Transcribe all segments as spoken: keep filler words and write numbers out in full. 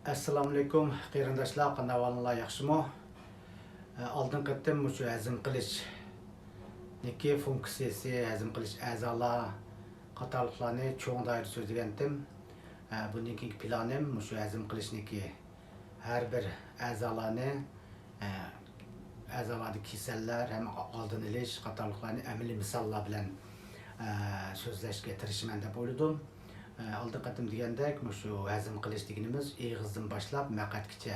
ئەسسالامۇئەلەيكۇم، قېرىنداشلار، قانداق ئەھۋالىڭلار، ياخشىمۇ؟ ئە، ئالدىنقى قېتىم مۇشۇ ھەزىم قىلىشنىڭكى فۇنكسىيىسى، ھەزىم قىلىش ئەزالار قاتارلىقلارنى چوڭ دائىرىدە سۆزلىگەنتىم. ئە، بۇندىن كېيىنكى پىلانىم مۇشۇ ھەزىم قىلىشنىڭكى ھەر بىر ئەزالارنى، ئە، ئەزالاردىكى كېسەللەر ھەم ئالدىنى ئېلىش قاتارلىقلارنى ئەمەلىي مىساللار بىلەن، ئە، سۆزلەشكە تىرىشىمەن دەپ ئويلىدىم. ئە، ئالدىنقى قېتىم دېگەندەك، مۇشۇ ھەزىم قىلىش دېگىنىمىز ئېغىزدىن باشلاپ مەقئەتكىچە.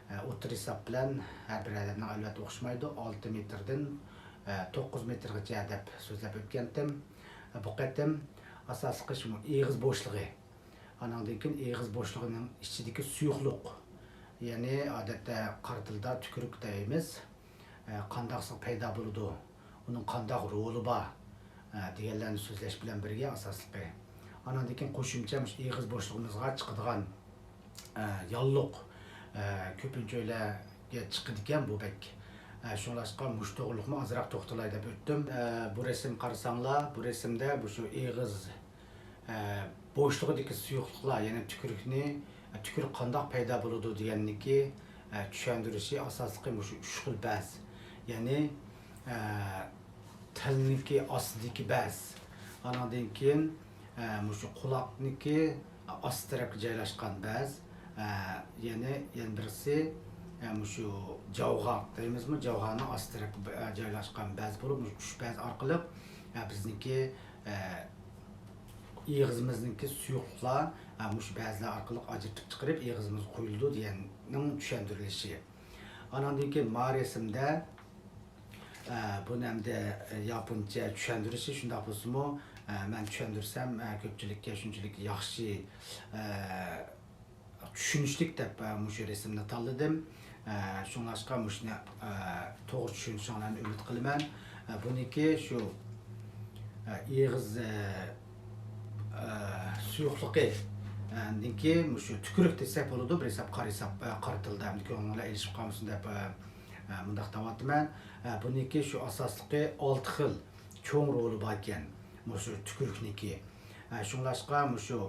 ئە، ئوتتۇرا ھېساب بىلەن ھەر بىر ئادەمنىڭ ئەلۋەتتە ئوخشىمايدۇ. ئالتە مېتىردىن، ئە، توققۇز مېتىرغىچە دەپ سۆزلەپ ئۆتكەنتىم. ئە، بۇ قېتىم ئاساسلىقى شۇ ئېغىز بوشلۇقى. ئانىڭدىن كېيىن ئېغىز بوشلۇقىنىڭ ئىچىدىكى سۇيۇقلۇق، يەنى ئادەتتە قارا تىلدا تۈكۈرۈك دەيمىز. ئە، قانداقسىغا پەيدا بولىدۇ، ئۇنىڭ قانداق رولى بار، ئە، دېگەنلەرنى سۆزلەش بىلەن بىرگە ئاساسلىقى. ئانىڭدىن كېيىن قوشۇمچە مۇشۇ ئېغىز بوشلۇقىمىزغا چىقىدىغان، ئە، ياللۇق، ئە، كۆپىنچە ئۆيلەرگە چىقىدىكەن بۇ بەك. ئە، شۇڭلاشقا مۇشۇ توغرىلىقمۇ ئازراق توختىلاي دەپ ئۆتتۈم. ئە، بۇ رەسىم قارىساڭلار، بۇ رەسىمدە بۇ شۇ ئېغىز ئە، بوشلۇقىدىكى سۇيۇقلۇقلار، يەنى تۈكۈرۈكنى، ئە، تۈكۈرۈك قانداق پەيدا بولىدۇ دېگەننىكى، ئە، چۈشەندۈرۈشى ئاساسلىقى مۇشۇ ئۈچ خىل بەز. يەنى، ئە، تىلنىكى ئاستىدىكى بەز. ئانىڭدىن كېيىن، ئە، مۇشۇ قۇلاقنىكى ئاستى تەرەپكە جايلاشقان بەز. ئە، يەنى، يەنە بىرسى، ئە، مۇشۇ جاۋغا دەيمىزمۇ، جاۋغانىڭ ئاستى تەرەپكە، ئە، جايلاشقان بەز بولۇپ، مۇشۇ ئۈچ بەز ئارقىلىق، ئە، بىزنىڭكى، ئە، ئېغىزىمىزنىڭكى سۇيۇقلۇقلار، ئە، مۇشۇ بەزلەر ئارقىلىق ئاجرىتىپ چىقىرىپ، ئېغىزىمىزغا قۇيۇلىدۇ دېگەننىڭ چۈشەندۈرۈلۈشى. ئاناندىن كېيىن ما رەسىمدە، ئە، بۇنى ئەمدى، ئە، ياپونچە چۈشەندۈرۈشى شۇنداق بولسىمۇ، ئە، مەن چۈشەندۈرسەم، ئە، كۆپچىلىككە شۇنچىلىك ياخشى، ئە، چۈشىنىشلىك دەپ، ئە، مۇشۇ رەسىمنى تاللىدىم. ئە، شۇڭلاشقا مۇشۇنى، ئە، توغرا چۈشىنىشىڭلارنى ئۈمىد قىلىمەن. ئە، بۇنىڭكى شۇ، ئە، ئېغىز، ئە، ئە، سۇيۇقلۇقى، ئە، نىڭكى مۇشۇ تۈكۈرۈك دېسەك بولىدۇ، بىر ھېساب قارا ھېساب، ئە، قارا تىلدا ئەمدى كۆڭلۈڭلار ئېلىشىپ قالمىسۇن دەپ، ئە، ئە، مۇنداق دەۋاتىمەن. ئە، بۇنىڭكى شۇ ئاساسلىقى ئالتە خىل چوڭ رولى باركەن مۇشۇ تۈكۈرۈكنىڭكى. ئە، شۇڭلاشقا مۇشۇ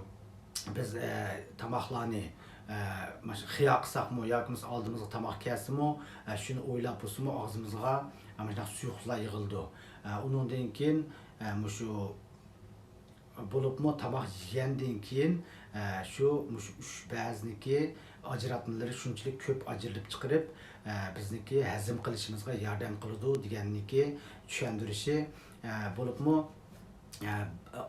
بىز، ئە، تاماقلارنى، ئە، مانا شۇ خىيال قىلساقمۇ ياكى بولمىسا ئالدىمىزغا تاماق كەلسىمۇ، ئە، شۇنى ئويلاپ بولسىمۇ ئاغزىمىزغا، ئە، مۇشۇنداق سۇيۇقلار يىغىلىدۇ. ئە، ئۇنىڭدىن كېيىن، ئە، مۇشۇ بولۇپمۇ تاماق يېگەندىن كېيىن، ئە، شۇ، مۇشۇ ئۈچ بەزنىكى ئاجراتمىلىرى شۇنچىلىك كۆپ ئاجرىلىپ چىقىرىپ، ئە، بىزنىڭكى ھەزىم قىلىشىمىزغا ياردەم قىلىدۇ دېگەننىكى چۈشەندۈرۈشى، ئە، بولۇپمۇ ئە،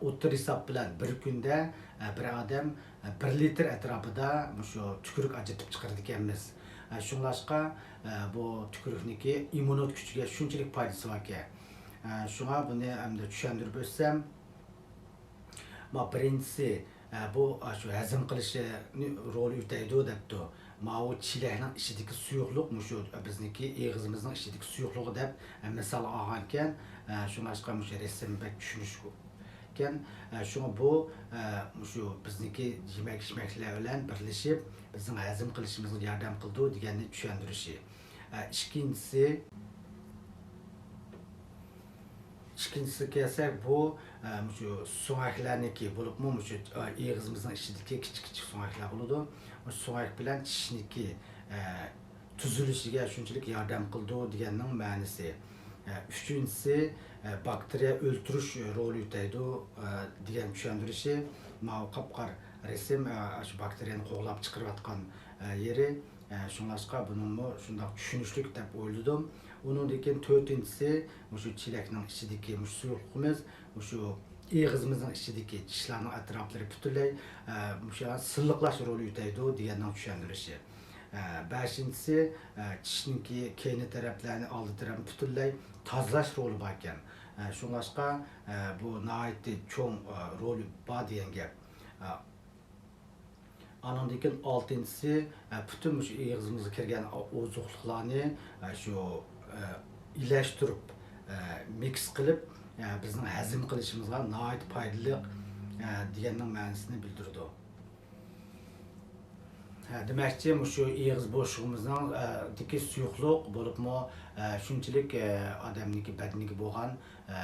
ئوتتۇرا ھېساب بىلەن بىر كۈندە، ئە، بىر ئادەم، ئە، بىر لىتىر ئەتراپىدا مۇشۇ تۈكۈرۈك ئاجرىتىپ چىقىرىدىكەنمىز. ئە، شۇڭلاشقا، ئە، بۇ تۈكۈرۈكنىڭكى ئىممۇنىت كۈچىگە شۇنچىلىك پايدىسى باركەن. ئە، شۇڭا بۇنى ئەمدى چۈشەندۈرۈپ ئۆتسەم، ما بىرىنچىسى، ئە، بۇ، ئاشۇ ھەزىم قىلىشنى رولى ئۆتەيدۇ دەپتۇ. ماۋۇ چېلەكنىڭ ئىچىدىكى سۇيۇقلۇق مۇشۇ بىزنىڭكى ئېغىزىمىزنىڭ ئىچىدىكى سۇيۇقلۇقى دەپ، ئە، مىسال ئالغانىكەن. ئە، شۇڭلاشقا مۇشۇ رەسىم بەك چۈشىنىشلىك ئىكەن. ئە، شۇڭا بۇ، ئە، مۇشۇ بىزنىڭكى يېمەك ئىچمەكلەر بىلەن بىرلىشىپ بىزنىڭ ھەزىم قىلىشىمىزغا ياردەم قىلىدۇ دېگەننى چۈشەندۈرۈشى. ئە، ئىككىنچىسى، ئىككىنچىسىگە كەلسەك، بۇ، ئە، مۇشۇ سۆڭەكلەرنىكى بولۇپمۇ مۇشۇ، ئە، ئېغىزىمىزنىڭ ئىچىدىكى كىچىك كىچىك سۆڭەكلەر بولىدۇ. مۇشۇ سۆڭەك بىلەن چىشنىكى، ئە، تۈزۈلۈشىگە شۇنچىلىك ياردەم قىلىدۇ دېگەننىڭ مەنىسى. ئە، ئۈچىنچىسى، ئە، باكتېرىيە ئۆلتۈرۈش رولى ئۆتەيدۇ، ئە، دېگەن چۈشەندۈرۈشى. ماۋۇ قاپقارا رەسىم، ئە، شۇ باكتېرىيەنى قوغلاپ چىقىرىۋاتقان، ئە، يېرى. ئە، شۇڭلاشقا بۇنىڭمۇ شۇنداق چۈشىنىشلىك دەپ ئويلىدىم. ئۇنىڭدىن كېيىن تۆتىنچىسى، مۇشۇ چېلەكنىڭ ئىچىدىكى مۇشۇ سۇيۇقلۇقىمىز، مۇشۇ ئېغىزىمىزنىڭ ئىچىدىكى چىشلارنىڭ ئەتراپلىرى پۈتۈنلەي، ئە، مۇشۇ سىلىقلاش رولى ئۆتەيدۇ دېگەننىڭ چۈشەندۈرۈشى. ئە، بەشىنچىسى، ئە، چىشنىڭكى كەينى تەرەپلەرنى، ئالدى تەرەپنى پۈتۈنلەي تازىلاش رولى باركەن. ئە، شۇڭلاشقا، ئە، بۇ ناھايىتى چوڭ، ئە، رولى بار دېگەن گەپ. ئە، ئانىڭدىن كېيىن ئالتىنچىسى، ئە، پۈتۈن مۇشۇ ئېغىزىمىزغا كىرگەن ئوزۇقلۇقلارنى، ئە، شۇ، ئە، ئىلەشتۈرۈپ، ئە، مىكس قىلىپ، ئە، بىزنىڭ ھەزىم قىلىشىمىزغا ناھايىتى پايدىلىق، ئە، دېگەننىڭ مەنىسىنى بىلدۈرىدۇ. ھە، دېمەكچى، مۇشۇ ئېغىز بوشلۇقىمىزنىڭ، ئە، دىكى سۇيۇقلۇق بولۇپمۇ، ئە، شۇنچىلىك، ئە، ئادەمنىڭكى بەدىنىگە بولغان، ئە،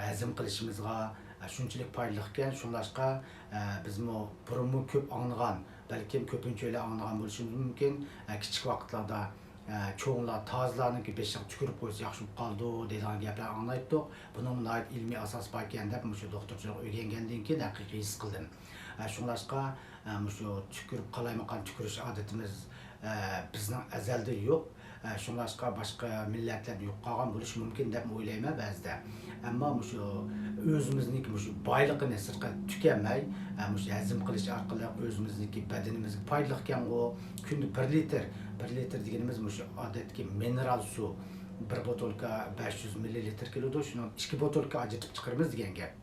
ھەزىم قىلىشىمىزغا، ئە، شۇنچىلىك پايدىلىق ئىكەن. شۇڭلاشقا، ئە، بىزمۇ بۇرۇنمۇ كۆپ ئاڭلىغان، بەلكىم كۆپىنچىلەر ئاڭلىغان بولۇشىمىز مۇمكىن، ئە، كىچىك ۋاقىتلاردا، ئە، چوڭلار تازىلارنىڭكى بېشىغا تۈكۈرۈپ قويسا ياخشى بولۇپ قالىدۇ دەيدىغان گەپلەرنى ئاڭلايتتۇق. بۇنىڭمۇ ناھايىتى ئىلمىي ئاساسى باركەن دەپ مۇشۇ دوختۇرچىلىق ئۆگەنگەندىن كېيىن ھەقىقىي ھېس قىلدىم. ئە، شۇڭلاشقا، ئە، مۇشۇ تۈكۈرۈپ قالايمىقان تۈكۈرۈش ئادىتىمىز، ئە، بىزنىڭ ئەزەلدىن يوق. ئە، شۇڭلاشقا باشقا مىللەتلەردە يوقاپ قالغان بولۇشى مۇمكىن دەپ ئويلايمەن بەزىدە. ئەمما مۇشۇ ئۆزىمىزنىڭكى مۇشۇ بايلىقىنى سىرتقا تۈكەنمەي، ئە، مۇشۇ ھەزىم قىلىش ئارقىلىق ئۆزىمىزنىڭكى بەدىنىمىزگە پايدىلىقكەنغۇ، كۈندە بىر لىتىر، بىر لىتىر دېگىنىمىز مۇشۇ ئادەتتىكى مىنېرال سۇ، بىر بوتۇلكا بەش يۈز مىللىلىتىر كېلىدۇ، شۇنىڭ ئىككى بوتۇلكا ئاجرىتىپ چىقىرىمىز دېگەن گەپ.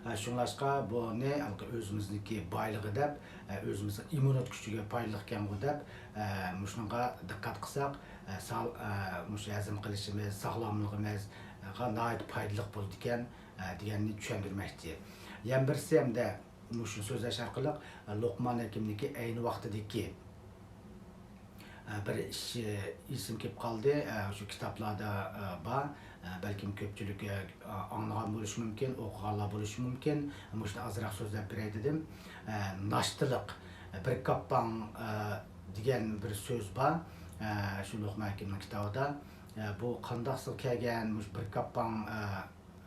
ئە، شۇڭلاشقا بۇنى ئۆزىمىزنىڭكى بايلىقى دەپ، ئە، ئۆزىمىزنىڭ ئىممۇنىتېت كۈچىگە پايدىلىقكەنغۇ دەپ، ئە، مۇشۇنىڭغا دىققەت قىلساق، ئە، ساغ-، ئە، مۇشۇ ھەزىم قىلىشىمىز، ساغلاملىقىمىزغا ناھايىتى پايدىلىق بولىدىكەن، ئە، دېگەننى چۈشەندۈرمەكچى. يەنە بىرسى ھەمدە مۇشۇ سۆزلەش ئارقىلىق، ئە، لوقمان ھەكىمنىڭكى ئەينى ۋاقتىدىكى ئە، بىر ئىش، ئە، ئېسىمگە كېلىپ قالدى. ئە، شۇ كىتابلاردا، ئە، بار. ئە، بەلكىم كۆپچىلىك، ئە، ئاڭلىغان بولۇشى مۇمكىن، ئوقۇغانلار بولۇشى مۇمكىن. مۇشۇنى ئازراق سۆزلەپ بېرەي دېدىم. ئە، ناشتىلىق، بىر كاپپاڭ، ئە، دېگەن بىر سۆز بار. ئە، شۇ لوقمان ھەكىمنىڭ كىتابىدا. ئە، بۇ قانداقسىغا كەلگەن، مۇشۇ بىر كاپپاڭ، ئە،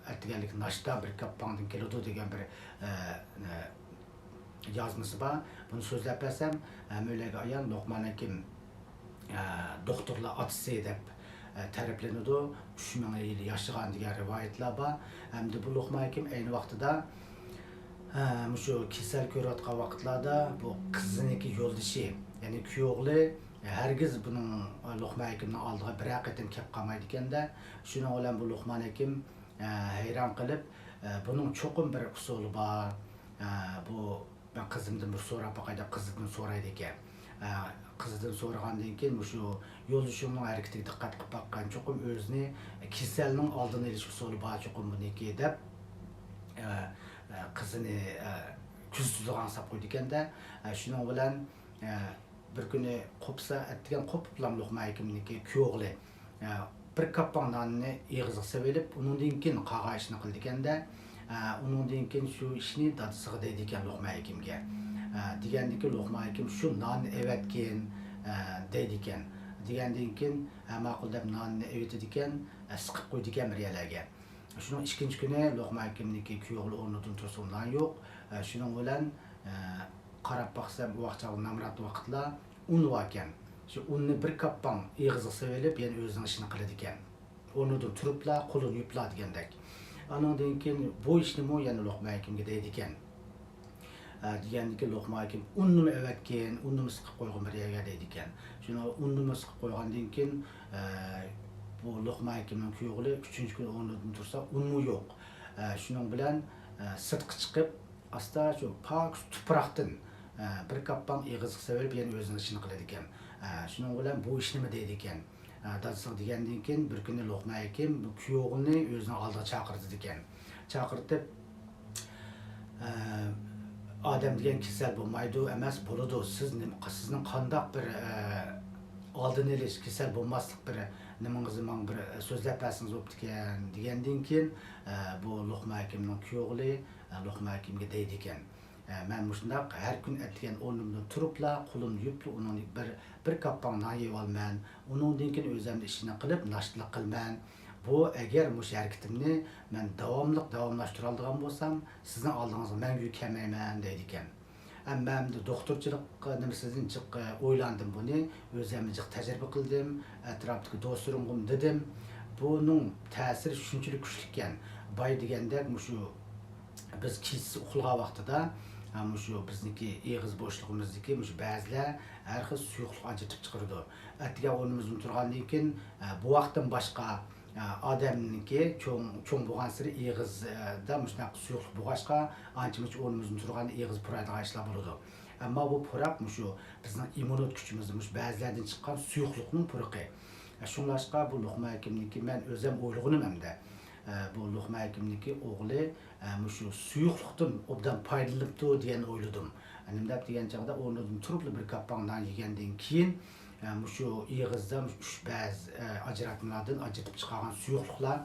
ئەتىگەنلىك ناشتا بىر كاپپاڭدىن كېلىدۇ دېگەن بىر، ئە، ئە، يازمىسى بار. بۇنى سۆزلەپ بەرسەم، ھەممىلەرگە ئايان لوقمان ھەكىم، ئە، دوختۇرلار ئاتىسى دەپ، ئە، تەرىپلىنىدۇ. ئۈچ مىڭ يىل ياشىغان دېگەن رىۋايەتلەر بار. ھەمدە بۇ لوقمان ھەكىم ئەينى ۋاقتىدا، ئە، مۇشۇ كېسەل كۆرۈۋاتقان ۋاقىتلاردا بۇ قىزىنىڭكى يولدىشى، يەنى كۈيئوغلى، ھەرگىز بۇنىڭ، ئە، لوقمان ھەكىمنىڭ ئالدىغا بىرەر قېتىم كەپ قالمايدىكەن-دە. شۇنىڭ بىلەن بۇ لوقمان ھەكىم ئە، ھەيران قېلىپ، ئە، بۇنىڭ چوقۇم بىر ئۇسۇلى بار. ئە، بۇ مەن قىزىمدىن بىر سوراپ باقاي دەپ قىزىدىن سورايدىكەن. ئە، قىزىدىن سورىغاندىن كېيىن مۇشۇ يولدىشىمنىڭ ھەرىكىتىگە دىققەت قىلىپ باققان، چوقۇم ئۆزىنى كېسەلنىڭ ئالدىنى ئېلىش ئۇسۇلى بار چوقۇم بۇنىڭكى دەپ، ئە، ئە، قىزىنى، ئە، كۆزىتىدىغان قىلىپ قويىدىكەن-دە. ئە، شۇنىڭ بىلەن، ئە، بىر كۈنى قوپسا، ئەتىگەن قوپۇپلا لوقمان ھەكىمنىڭكى كۈيئوغلى، ئە، بىر كاپپاڭ ناننى ئېغىزىغا سېلىۋېلىپ، ئۇنىڭدىن كېيىن قالغان ئىشنى قىلىدىكەن-دە، ئە، ئۇنىڭدىن كېيىن شۇ ئىشنى دادىسىغا دەيدىكەن لوقمان ھەكىمگە. ئە، دېگەندىن كېيىن لوقمان ھەكىم شۇ ناننى ئەۋەتكىن، ئە، دەيدىكەن. دېگەندىن كېيىن، ئە، ماقۇل دەپ ناننى ئەۋېتىدىكەن، ئە، سىقىپ قويىدىكەن بىر يەرلەرگە. شۇنىڭ ئىككىنچى كۈنى لوقمان ھەكىمنىڭكى كۈيئوغلى ئورنىدىن تۇرسىمۇ نان يوق. ئە، شۇنىڭ بىلەن، ئە، قاراپ باقسام، ئۇ ۋاقىت چاغدا نامرات ۋاقىتلار، ئۇن باركەن. شۇ ئۇننى بىر كاپپاڭ ئېغىزىغا سېلىۋېلىپ، يەنە ئۆزىنىڭ ئىشىنى قىلىدىكەن. ئورنىدىن تۇرۇپلا، قولىنى يۇيۇپلا دېگەندەك. ئانىڭدىن كېيىن بۇ ئىشنىمۇ يەنە لوقمان ھەكىمگە دەيدىكەن. ئە، دېگەندىكىن لوقمان ھەكىم ئۇننىمۇ ئەۋەتكىن، ئۇننىمۇ سىقىپ قويغىن بىر يەرگە دەيدىكەن. شۇنىڭ ئۇننىمۇ سىقىپ قويغاندىن كېيىن، ئە، بۇ لوقمان ھەكىمنىڭ كۈيئوغلى ئۈچىنچى كۈنى ئورنىدىن تۇرسا، ئۇنمۇ يوق. ئە، شۇنىڭ بىلەن، ئە، سىرتقا چىقىپ، ئاستا شۇ پاكىز تۇپراقتىن، ئە، بىر كاپپاڭ ئېغىزىغا سېلىۋېلىپ، يەنە ئۆزىنىڭ ئىشىنى قىلىدىكەن. ئە، شۇنىڭ بىلەن بۇ ئىشنىمۇ دەيدىكەن. ئە، دادىسىغا دېگەندىن كېيىن، بىر كۈنى لوقمان ھەكىم بۇ كۈيئوغلىنى ئۆزىنىڭ ئالدىغا چاقىرتىدىكەن. چاقىرتىپ، ئە، ئادەم دېگەن كېسەل بولمايدۇ، ئەمەس، بولىدۇ. سىز نېمە، سىزنىڭ قانداق بىر، ئە، ئالدىنى ئېلىش، كېسەل بولماسلىق بىر نېمىڭىزنى ماڭا بىر، ئە، سۆزلەپ بەرسىڭىز بوپتىكەن، دېگەندىن كېيىن، ئە، بۇ لوقمان ھەكىمنىڭ كۈيئوغلى، ئە، لوقمان ھەكىمگە دەيدىكەن. ئە، مەن مۇشۇنداق ھەر كۈن ئەتىگەن ئورنۇمدىن تۇرۇپلا، قولۇمنى يۇيۇپلا، ئۇنىڭدىن بىر، بىر كاپپاڭ نان يەۋالىمەن. ئۇنىڭدىن كېيىن ئۆزۈمنىڭ ئىشىنى قىلىپ، ناشتىلىق قىلىمەن. بۇ ئەگەر مۇشۇ ھەرىكىتىمنى مەن داۋاملىق داۋاملاشتۇرالىدىغان بولسام، سىزنىڭ ئالدىڭىزغا مەڭگۈ كەلمەيمەن، دەيدىكەن. ئەمما مەن ئەمدى دوختۇرچىلىق نېمىسىدىن جىق ئويلاندىم بۇنى، ئۆزۈممۇ جىق تەجرىبە قىلدىم، ئەتراپتىكى دوستلىرىمغىمۇ دېدىم. بۇنىڭ تەسىرى شۇنچىلىك كۈچلۈككەن، بايا دېگەندەك مۇشۇ بىز كېچىسى ئۇخلىغان ۋاقتىدا، ھە، مۇشۇ بىزنىڭكى ئېغىز بوشلۇقىمىزدىكى مۇشۇ بەزىلەر ھەر خىل سۇيۇقلۇق ئاجرىتىپ چىقىرىدۇ. ئەتىگەن ئورنىمىزدىن تۇرغاندىن كېيىن، ھە، بۇ ۋاقىتتىن باشقا، ھە، ئادەمنىڭكى چوڭ، چوڭ بولغانسېرى ئېغىزدا مۇشۇنداق سۇيۇقلۇق بولغاچقا، ئانچە-مۇنچە ئورنىمىزدىن تۇرغاندا ئېغىز پۇرايدىغان ئىشلار بولىدۇ. ئەمما بۇ پۇراق مۇشۇ بىزنىڭ ئىممۇنىتېت كۈچىمىزدە مۇشۇ بەزىلەردىن چىققان سۇيۇقلۇقنىڭ پۇرىقى. شۇڭلاشقا بۇ لوقمان ھەكىمنىڭكى، مەن ئۆزۈم ئويلىغىنىم ئەمدى، بۇ لوقمان ھەكىمنىڭكى ئوغلى، ئە، مۇشۇ سۇيۇقلۇقتىن ئوبدان پايدىلىنىپتۇ دېگەن ئويلىدىم. نېمە دەپ دېگەن چاغدا، ئورنىدىن تۇرۇپلا بىر كاپپاڭ نان يېگەندىن كېيىن، ئە، مۇشۇ ئېغىزدا مۇشۇ ئۈچ بەز، ئە، ئاجراتمىلاردىن ئاجرىتىپ چىقارغان سۇيۇقلۇقلار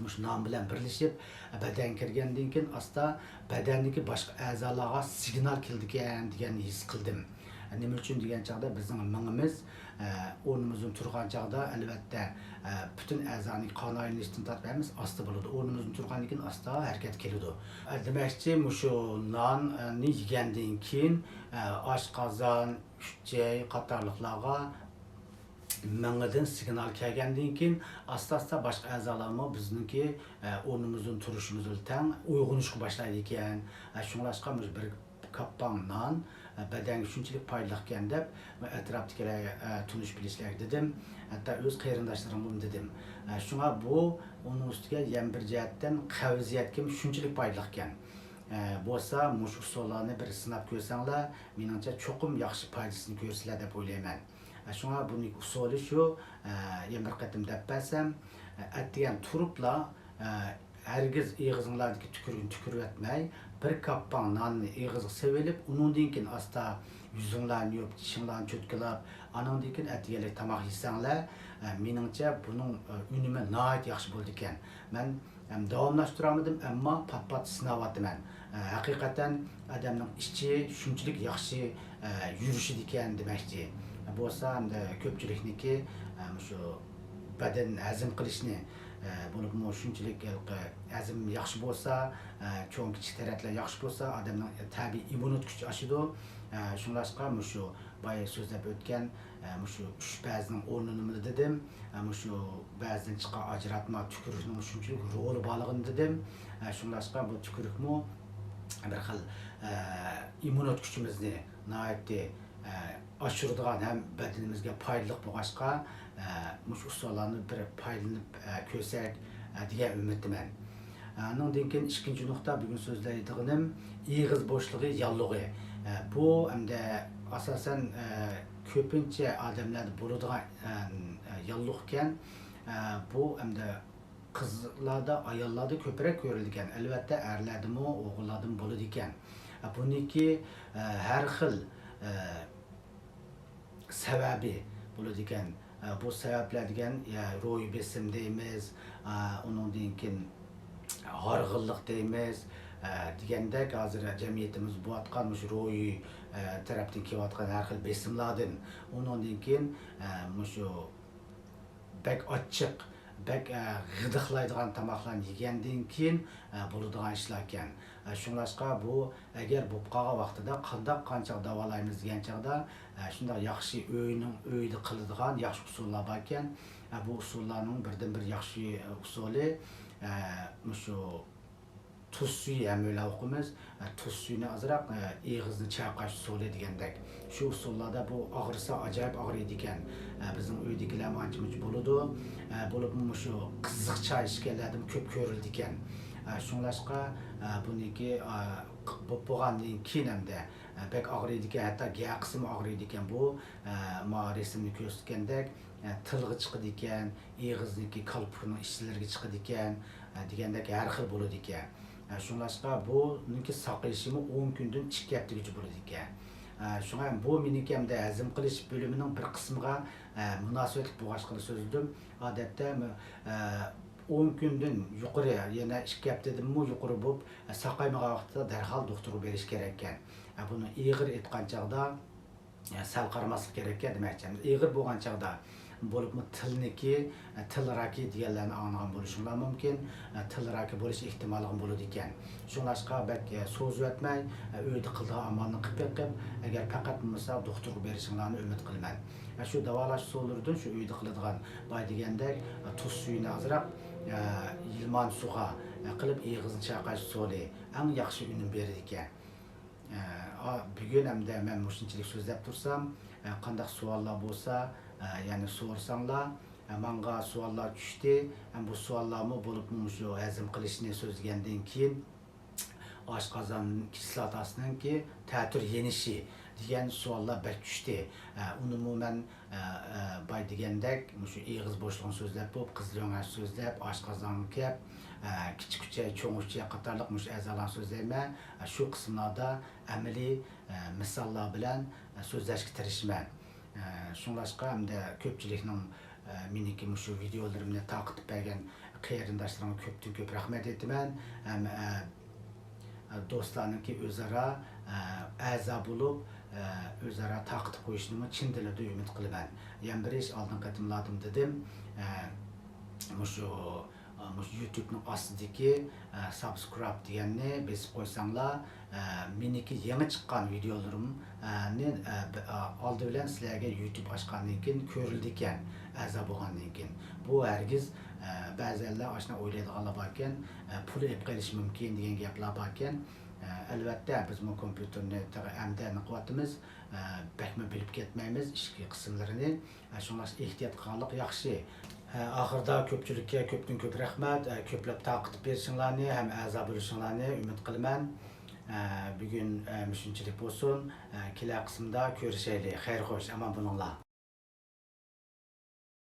مۇشۇ نان بىلەن بىرلىشىپ، بەدەنگە كىرگەندىن كېيىن ئاستا بەدەندىكى باشقا ئەزالارغا سىگنال كېلىدىكەن دېگەننى ھېس قىلدىم. نېمە ئۈچۈن دېگەن چاغدا بىزنىڭ مېڭىمىز، ئە، ئورنىمىزدىن تۇرغان چاغدا، ئەلۋەتتە، ئە، پۈتۈن ئەزانىڭ قان ئايلىنىشتىن تارتىپ ھەممىسى ئاستا بولىدۇ. ئورنىمىزدىن تۇرغاندىن كېيىن ئاستا ھەرىكەت كېلىدۇ. ئە، دېمەكچى، مۇشۇ ناننى يېگەندىن كېيىن، ئە، ئاشقازان، ئۈچەي قاتارلىقلارغا مېڭىدىن سىگنال كەلگەندىن كېيىن، ئاستا-ئاستا باشقا ئەزالارمۇ بىزنىڭكى، ئە، ئورنىمىزدىن تۇرۇشىمىز بىلەن تەڭ ئويغىنىشقا باشلايدىكەن. ئە، شۇڭلاشقا مۇشۇ بىر كاپپاڭ نان، ئە، بەدەنگە شۇنچىلىك پايدىلىقكەن دەپ، ئەتراپتىكىلەر، ئە، تونۇش بىلىشلەرگە دېدىم. ھەتتا ئۆز قېرىنداشلىرىمغىمۇ دېدىم. ئە، شۇڭا بۇ ئۇنىڭ ئۈستىگە يەنە بىر جەھەتتىن قەۋزىيەتكىمۇ شۇنچىلىك پايدىلىقكەن. ئە، بولسا مۇشۇ ئۇسۇللارنى بىر سىناپ كۆرسەڭلار، مېنىڭچە چوقۇم ياخشى پايدىسىنى كۆرىسىلەر دەپ ئويلايمەن. ئە، شۇڭا بۇنىڭ ئۇسۇلى شۇ، ئە، يەنە بىر قېتىم دەپ بەرسەم، ئە، ئەتىگەن تۇرۇپلا، ئە، ھەرگىز ئېغىزىڭلاردىكى تۈكۈرۈكنى تۈكۈرۈۋەتمەي، بىر كاپپاڭ ناننى ئېغىزغا سېلىۋېلىپ، ئۇنىڭدىن كېيىن ئاستا يۈزۈڭلارنى يۇيۇپ، چىشىڭلارنى چوتكىلاپ، ئانىڭدىن كېيىن ئەتىگەنلىك تاماق يېسەڭلار، ئە، مېنىڭچە بۇنىڭ، ئە، ئۈنۈمى ناھايىتى ياخشى بولىدىكەن. مەن ھەم داۋاملاشتۇرالمىدىم، ئەمما پات-پات سىناۋاتىمەن. ئە، ھەقىقەتەن ئادەمنىڭ ئىچى شۇنچىلىك ياخشى، ئە، يۈرۈشىدىكەن دېمەكچى. بولسا ئەمدى كۆپچىلىكنىڭكى، ئە، مۇشۇ بەدەن ھەزىم قىلىشنى، ئە، بولۇپمۇ شۇنچىلىك ھېلىقى ھەزىم ياخشى بولسا، ئە، چوڭ كىچىك تەرەتلەر ياخشى بولسا، ئادەمنىڭ تەبىئىي ئىممۇنىتېت كۈچى ئاشىدۇ. ئە، شۇڭلاشقا مۇشۇ بايا سۆزلەپ ئۆتكەن، ئە، مۇشۇ ئۈچ بەزىنىڭ ئورنىنىمۇ دېدىم. ئە، مۇشۇ بەزىدىن چىققان ئاجراتما تۈكۈرۈكنىڭ شۇنچىلىك رولى بارلىقىنى دېدىم. ئە، شۇڭلاشقا بۇ تۈكۈرۈكمۇ بىر خىل، ئە، ئىممۇنىتېت كۈچىمىزنى ناھايىتى، ئە، ئاشۇرىدىغان ھەم بەدىنىمىزگە پايدىلىق بولغاچقا، ئە، مۇشۇ ئۇسۇللارنى بىر پايدىلىنىپ، ئە، كۆرسەك، ئە، دېگەن ئۈمىدتىمەن. ئانىڭدىن كېيىن ئىككىنچى نۇقتا، بۈگۈن سۆزلەيدىغىنىم ئېغىز بوشلۇقى ياللۇغى. ئە، بۇ ئەمدى ئاساسەن، ئە، كۆپىنچە ئادەملەردە بولىدىغان، ئە، ياللۇغ ئىكەن. ئە، بۇ ئەمدى قىزلاردا، ئاياللاردا كۆپرەك كۆرۈلىدىكەن. ئەلۋەتتە، ئەرلەردىمۇ، ئوغۇللاردىمۇ بولىدىكەن. ئە، بۇنىڭكى، ئە، ھەر خىل، ئە، سەۋەبى بولىدىكەن. ئە، بۇ سەۋەبلەر دېگەن، يا، روھىي بېسىم دەيمىز، ئە، ئۇنىڭدىن كېيىن ھارغىنلىق دەيمىز، ئە، دېگەندەك ھازىر جەمئىيىتىمىز بولۇۋاتقان مۇشۇ روھىي، ئە، تەرەپتىن كېلىۋاتقان ھەر خىل بېسىملاردىن، ئۇنىڭدىن كېيىن، ئە، مۇشۇ بەك ئاچچىق، بەك، ئە، غىدىقلايدىغان تاماقلارنى يېگەندىن كېيىن، ئە، بولىدىغان ئىشلاركەن. ئە، شۇڭلاشقا بۇ ئەگەر بولۇپ قالغان ۋاقتىدا قانداق قانچىغا داۋالايمىز دېگەن چاغدا، ئە، شۇنداق ياخشى ئۆينىڭ، ئۆيدە قىلىدىغان ياخشى ئۇسۇللار باركەن. ئە، بۇ ئۇسۇللارنىڭ بىردىنبىر ياخشى، ئە، ئۇسۇلى، ئە، مۇشۇ تۇز سۈيى ھەممەيلەن ئۇقىمىز. ئە، تۇز سۈيىنى ئازراق، ئە، ئېغىزنى چايقاش ئۇسۇلى دېگەندەك. شۇ ئۇسۇللاردا بۇ ئاغرىسا ئاجايىپ ئاغرىيدىكەن. ئە، بىزنىڭ ئۆيدىكىلەرمۇ ئانچە-مۇنچە بولىدۇ. ئە، بولۇپمۇ مۇشۇ قىزىق چاي ئىچكەنلەردىمۇ كۆپ كۆرۈلىدىكەن. ئە، شۇڭلاشقا، ئە، بۇنىڭكى، ئە، بولۇپ بولغاندىن كېيىن ھەمدە، ئە، بەك ئاغرىيدىكەن، ھەتتا گەقىسىمۇ ئاغرىيدىكەن. بۇ، ئە، ما رەسىمدە كۆرسەتكەندەك، ئە، تىلغا چىقىدىكەن، ئېغىزنىڭكى كالپۇكنىڭ ئىچلىرىگە چىقىدىكەن، ئە، دېگەندەك ھەر خىل بولىدىكەن. ئە، شۇڭلاشقا بۇنىڭكى ساقىيىشىمۇ ئون كۈندىن ئىككى ھەپتىگىچە بولىدىكەن. ئە، شۇڭا بۇ مېنىڭكى ئەمدى ھەزىم قىلىش بۆلۈمىنىڭ بىر قىسمىغا، ئە، مۇناسىۋەتلىك بولغاچقىلا سۆزلىدىم. ئادەتتە، ئە، ئون كۈندىن يۇقىرى، يەنە ئىككى ھەپتىدىنمۇ يۇقىرى بولۇپ، ئە، ساقايمىغان ۋاقىتتا دەرھال دوختۇرغا بېرىش كېرەككەن. ئە، بۇنى ئېغىر ئېيتقان چاغدا، سەل قارىماسلىق كېرەككەن دېمەكچى. ئېغىر بولغان چاغدا، بولۇپمۇ تىلنىكى، تىل راكى دېگەنلەرنى ئاڭلىغان بولۇشۇڭلار مۇمكىن. تىل راكى بولۇش ئېھتىماللىقىمۇ بولىدىكەن. شۇڭلاشقا بەك سوزۇۋەتمەي، ئۆيدە قىلىدىغان ئامالنى قىلىپ بېقىپ، ئەگەر پەقەت بولمىسا دوختۇرغا بېرىشىڭلارنى ئۈمىد قىلىمەن. شۇ داۋالاش ئۇسۇللىرىدىن شۇ ئۆيدە قىلىدىغان باي دېگەندەك تۇز سۈيىنى ئازراق، يىلمان سۇغا قىلىپ ئېغىزنى چايقاش ئۇسۇلى ئەڭ ياخشى ئۈنۈم بېرىدىكەن. ئە، ئا، بۈگۈن ئەمدى مەن مۇشۇنچىلىك سۆزلەپ تۇرسام، ئە، قانداق سوئاللار بولسا، ئە، يەنى سورىساڭلار، ئە، ماڭا سوئاللار چۈشتى. ئە، بۇ سوئاللارمۇ بولۇپمۇ مۇشۇ ھەزىم قىلىشنى سۆزلىگەندىن كېيىن، ئاشقازان كىسلاتاسىنىڭكى تەتۈر يېنىشى دېگەن سوئاللار بەك چۈشتى. ئە، ئۇنىمۇ مەن ئە، ئە، باي دېگەندەك، مۇشۇ ئېغىز بوشلۇقىنى سۆزلەپ بولۇپ، قىزىل ئۆڭەچ سۆزلەپ، ئاشقازانغا كەپ، ئە، كىچىك ئۈچەي، چوڭ ئۈچەي قاتارلىق مۇشۇ ئەزالارنى سۆزلەيمەن. ئە، شۇ قىسىملاردا ئەمەلىي، ئە، مىساللار بىلەن، ئە، سۆزلەشكە تىرىشىمەن. ئە، شۇڭلاشقا ئەمدى كۆپچىلىكنىڭ، ئە، مېنىڭكى مۇشۇ ۋىدېئولىرىمنى تارقىتىپ بەرگەن قېرىنداشلىرىمغا كۆپتىن كۆپ رەھمەت ئېيتىمەن. ھەم، ئە، دوستلارنىڭكى ئۆزئارا، ئە، ئەزا بولۇپ، ئە، ئۆزئارا تارقىتىپ قويۇشىنىمۇ چىن دىلىمدىن ئۈمىد قىلىمەن. يەنە بىر ئىش، ئالدىنقى قېتىملاردىمۇ دېدىم، ئە، مۇشۇ، ئە، مۇشۇ يۇتۇبنىڭ ئاستىدىكى، ئە، سابسكرايب دېگەننى بېسىپ قويساڭلار، ئە، مېنىڭكى يېڭى چىققان ۋىدېئولىرىم، ئە، نى، ئە، ب-، ئە، ئالدى بىلەن سىلەرگە يۇتۇب ئاچقاندىن كېيىن كۆرۈلىدىكەن، ئەزا بولغاندىن كېيىن. بۇ ھەرگىز، ئە، بەزەنلەر ئاشۇنداق ئويلايدىغانلار باركەن، ئە، پۇل ئېلىپ قېلىشى مۇمكىن دېگەن گەپلەر باركەن. ئە، ئەلۋەتتە، بىزمۇ كومپيۇتېرنى تېخى ئەمدى ئېنىقلاۋاتىمىز. ئە، بەكمۇ بىلىپ كەتمەيمىز ئىچكى قىسىملىرىنى. ئە، شۇڭلاشقا ئېھتىيات قىلغانلىق ياخشى. ئە، ئاخىرىدا كۆپچىلىككە كۆپتىن كۆپ رەھمەت. ئە، كۆپلەپ تارقىتىپ بېرىشىڭلارنى ھەم ئەزا بولۇشۇڭلارنى ئۈمىد قىلىمەن. ئە، بۈگۈن، ئە، مۇشۇنچىلىك بولسۇن. ئە، كېلەر قىسىمدا كۆرۈشەيلى. خەير خوش، ئامان بولۇڭلار.